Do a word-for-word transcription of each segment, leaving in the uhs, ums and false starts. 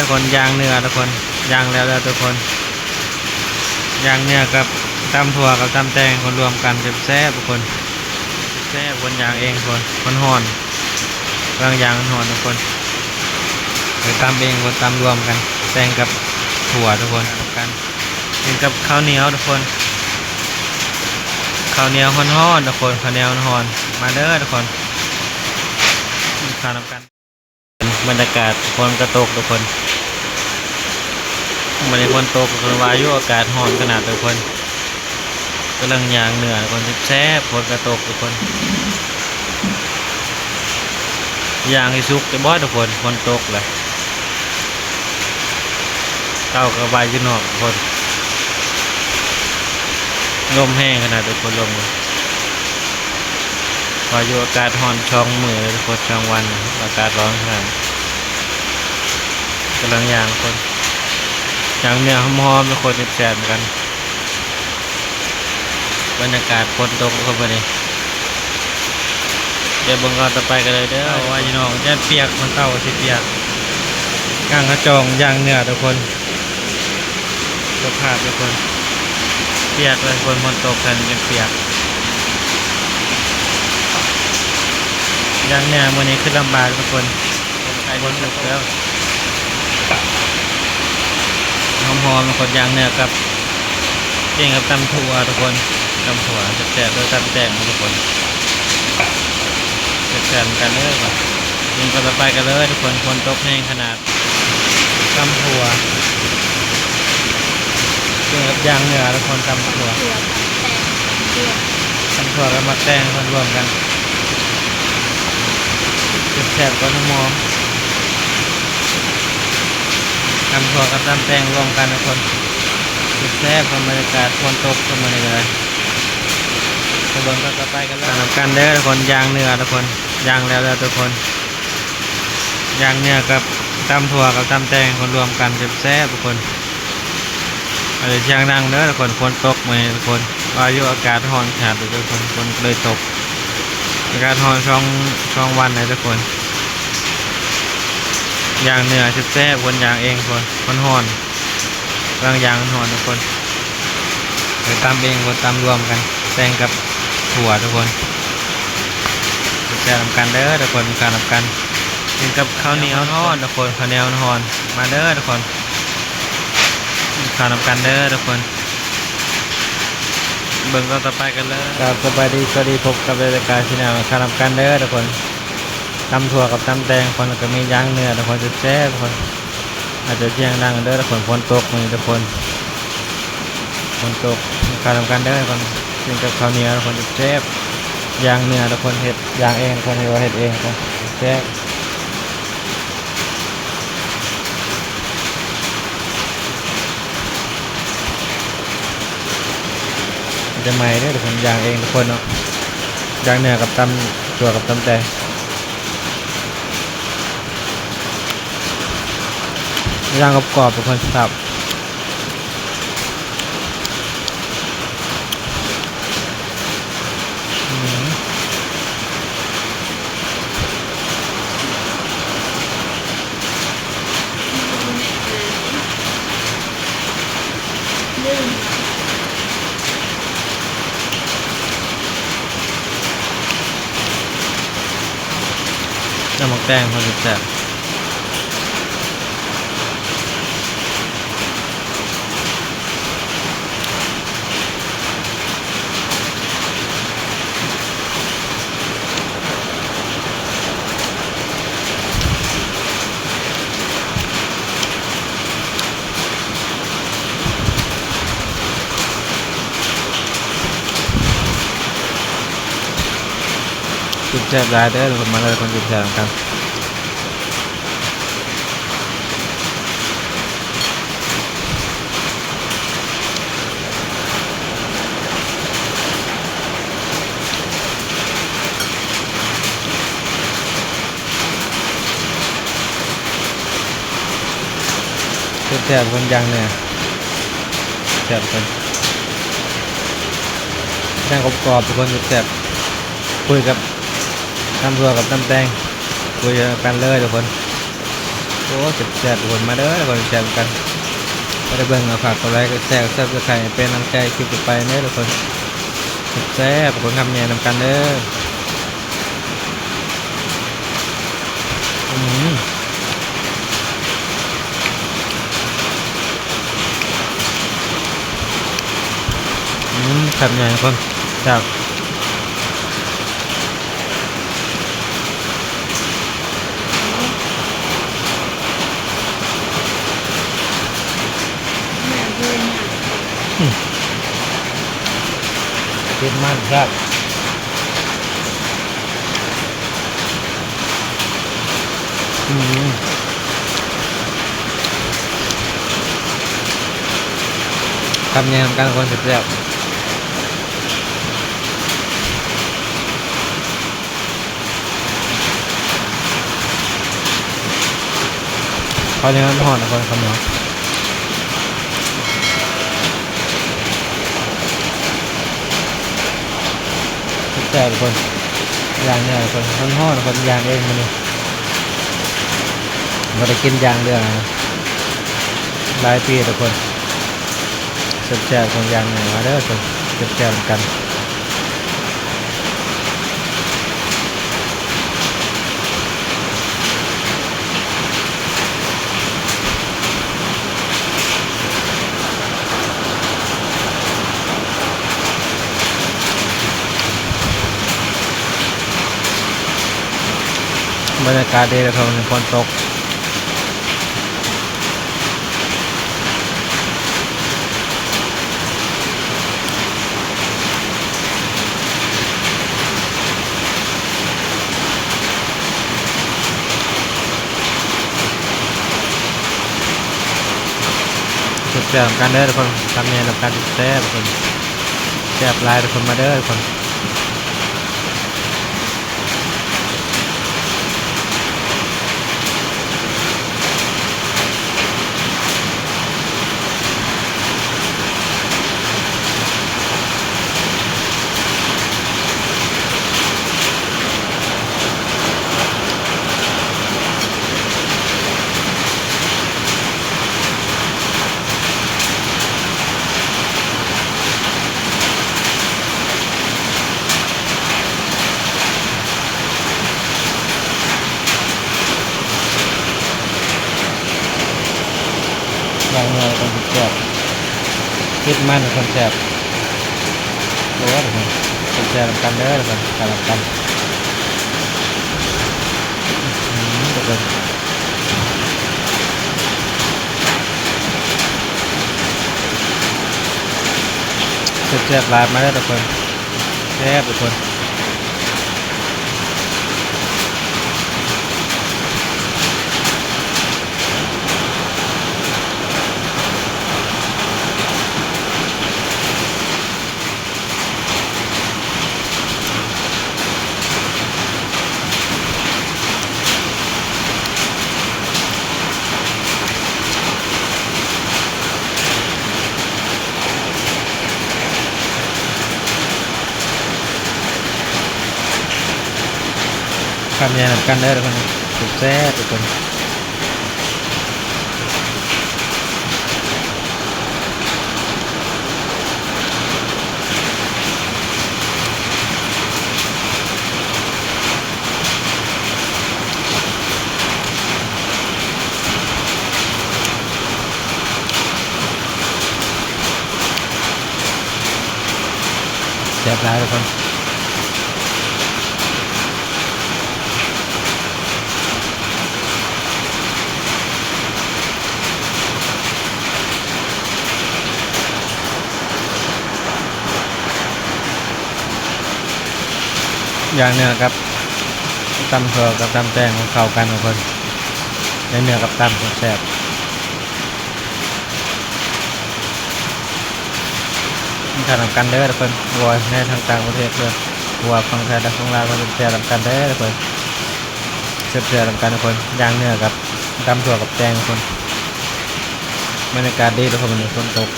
คนย่างเนื้อทุกคน ย่างแล้วแล้วทุกคน ย่างเนื้อกับตำถั่วกับตำแตงคนรวมกันแซ่บๆทุกคน แซ่บๆคนย่างเองทุกคน ฮ้อนๆ กำลังย่างฮ้อนๆทุกคน เดี๋ยวตำเองคนตำรวมกัน แตงกับถั่วทุกคนกัน กินกับข้าวเหนียวทุกคน ข้าวเหนียวฮ้อนๆทุกคน ข้าวเหนียวฮ้อนๆ มาเด้อทุกคน กินข้าวนำกัน บรรยากาศฝนกระตกทุกคน วันนี้ฝนตกทุกคน วายุอากาศฮ้อนขนาดทุกคน กำลังย่างเนื้อทุกคน แซ่บๆฝนกระตกทุกคน ย่างให้สุกจะบ่ทุกคน ฝนตกเลย เตาก็วาอยู่นอกทุกคน ลมแห้งขนาดทุกคน ลมเลย พายุอากาศฮ้อนช่องมือเลยทุกคน ช่องวัน อากาศร้อนขนาด กำลังย่างทุกคน ย่างเนื้อหอมๆทุกคน แซ่บๆเหมือนกัน บรรยากาศฝนตกทุกคนวันนี้ เดี๋ยวเบิ่งตอนต่อไปกันเลยเด้อ เอาไว้พี่น้อง ย่านเปียก มันเตาสิเปียก กางกระจองย่างเนื้อทุกคน สภาพทุกคน เปียกเลยทุกคน ฝนตกกันจนเปียก ย่างเนื้อมื้อนี้คือลำบากทุกคน ใกล้ฝนตกแล้ว หอมๆทุกคน ย่างเนื้อกับ กินกับตำถั่วทุกคน ตำถั่วแซ่บๆด้วยตำแตงทุกคน แซ่บๆกันเลยว่ะ กินกันต่อไปกันเลยทุกคน ฝนตกแห้งขนาด ตำถั่ว กินกับย่างเนื้อทุกคน ตำถั่ว ตำถั่วกับหมากแตงทุกคนรวมกัน แซ่บๆกับน้ำหอม ตำถั่วกับตำแตงรวมกันทุกคน แซ่บๆกับบรรยากาศฝนตกกันมาเลย ไปเบิ่งตอนต่อไปกันเลย ตามกันเด้อทุกคน ย่างเนื้อทุกคน ย่างแล้วแล้วทุกคน ย่างเนื้อกับตำถั่วกับตำแตงคนรวมกันแซ่บๆทุกคน อาจจะเสียงดังเด้อทุกคน ฝนตกมื้อนี้ทุกคน วายุอากาศฮ้อนขนาดทุกคน ฝนก็เลยตก อากาศฮ้อนช่อง ช่องวันเลยทุกคน ย่างเนื้อแซ่บๆคนย่างเองทุกคน ฮ้อนๆ กำลังย่างฮ้อนทุกคน เดี๋ยวตำเองคนตำรวมกัน แตงกับถั่วทุกคน แซ่บนำกันเด้อทุกคน ข้าวนำกัน กินกับข้าวเหนียวฮ้อนทุกคน ข้าวเหนียวฮ้อน มาเด้อทุกคน ข้าวนำกันเด้อทุกคน เบิ่งตอนต่อไปกันเลย ครับ สบายดี สวัสดี พบกับรายการ Channel ข้าวนำกันเด้อทุกคน ตำถั่วกับตำแตงคน แล้วก็มีย่างเนื้อทุกคน แซ่บๆทุกคน อาจจะเสียงดังเด้อทุกคน ฝนตกมื้อนี้ทุกคน ฝนตก ข้าวนำกันเด้อทุกคน กินกับข้าวเหนียวทุกคน แซ่บๆ ย่างเนื้อทุกคน เฮ็ด ย่างเองทุกคน เฮ็ดว่าเฮ็ดเองทุกคน แซ่บ มันจะไหม้เด้อทุกคน ย่างเองทุกคนเนาะ ย่างเนื้อกับตำถั่วกับตำแตง ย่างกรอบๆทุกคนครับ อืม น้ำหมกแตงเขาจะแซ่บ กินแซ่บหลายเด้อ มาเลยคนกินแซ่บกัน แซ่บๆคนย่างเนี่ย แซ่บคนย่างกรอบๆทุกคน แซ่บๆ คุยกับตำถั่วกับตำแตง คุยกันเลยทุกคน โอ้ แซ่บๆ ทุกคน มาเด้อทุกคน แซ่บกัน บ่ได้เบิ่งก็ฝากกดไลค์ กดแชร์ กด Subscribe เป็นกำลังใจคลิปต่อไปเด้อทุกคน แซ่บๆ ทุกคน คำใหญ่นำกันเด้อ อืม อืม คำใหญ่ทุกคน แซ่บ อืม ติดมันครับ อืม คำใหญ่นำกันทุกคน แซ่บๆ ข้าวเหนียวร้อนๆ ทุกคน ข้าวเหนียว แซ่บๆ ทุกคน ย่างเนี่ยทุกคน ร้อนๆ ทุกคน ย่างเองมื้อนี้ บ่ได้กินย่างเด้อ หลายปีทุกคน แซ่บๆ ทุกคน ย่างเนี่ย มาเด้อทุกคน แซ่บๆ กัน บรรยากาศดีเลยครับ ฝนตก แซ่บๆ กันเด้อทุกคน คำใหญ่นำกัน แซ่บๆ ทุกคน แซ่บหลายทุกคน มาเด้อทุกคน ย่างเนื้อทุกคน แซ่บๆ ติดมันทุกคน แซ่บ โอ้ยทุกคน แซ่บๆ นำกันเด้อทุกคน แซ่บๆ นำกัน อืม ทุกคน แซ่บๆ หลาย มาเด้อทุกคน แซ่บทุกคน คำใหญ่นำกันเด้อทุกคน แซ่บๆ ทุกคน แซ่บหลายทุกคน ย่างเนื้อกับตำถั่วกับตำแตงมันเข้ากันทุกคน ย่างเนื้อกับตำแซ่บๆ มันเข้ากันเด้อทุกคน ว่าในทางต่างประเทศเด้อ ว่าฝั่งไทยและฝั่งลาว มันแซ่บนำกันเด้อทุกคน แซ่บๆ นำกันทุกคน ย่างเนื้อกับตำถั่วกับแตงทุกคน บรรยากาศดีทุกคน วันนี้ฝนตก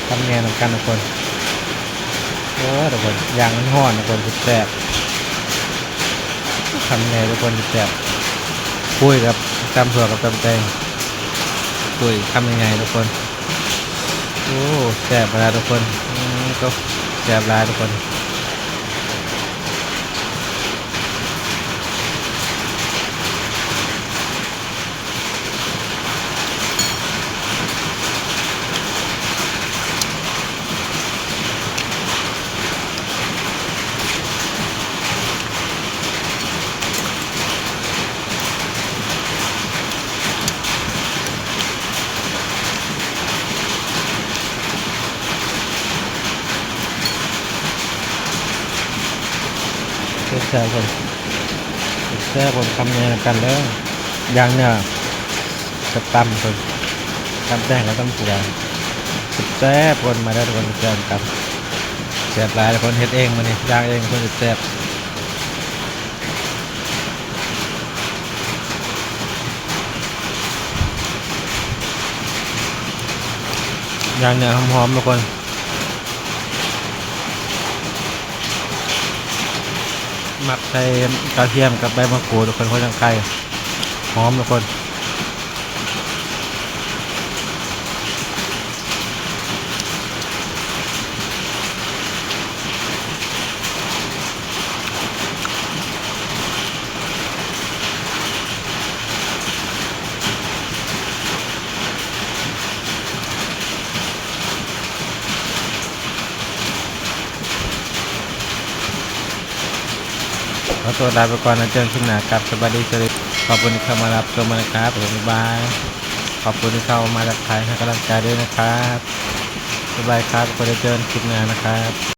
คำใหญ่นำกันทุกคน โอ้ ทุกคน ย่างมันฮ้อนทุกคน แซ่บๆ คำใหญ่ทุกคน แซ่บๆ ปุ้ยครับ ตำถั่วกับตำแตง ปุ้ยคำใหญ่ๆทุกคน โอ้ แซ่บขนาดทุกคน อืม ก็แซ่บหลายทุกคน แซ่บๆคน แซ่บๆคน คำใหญ่นำกันเด้อ อย่างเนี้ย กับตำคน ตำแตงกับตำถั่ว แซ่บๆคน มาเด้อทุกคน แซ่บกัน แซ่บหลายทุกคน เฮ็ดเองมื้อนี้ ย่างเองทุกคน แซ่บ ย่างเนี้ยหอมๆทุกคน หมักใส่กระเทียมกับใบมะกรูดทุกคน คนจั่งไคร้ หอมทุกคน ขอตัวลาไปก่อนนะ เจอกันคลิปหน้าครับ สบายดี สวัสดี ขอบคุณที่เข้ามารับชมนะครับผม บ๊ายบาย ขอบคุณที่เข้ามาทักทายให้กำลังใจด้วยนะครับ บ๊ายบายครับ ขอเจอกันคลิปหน้านะครับ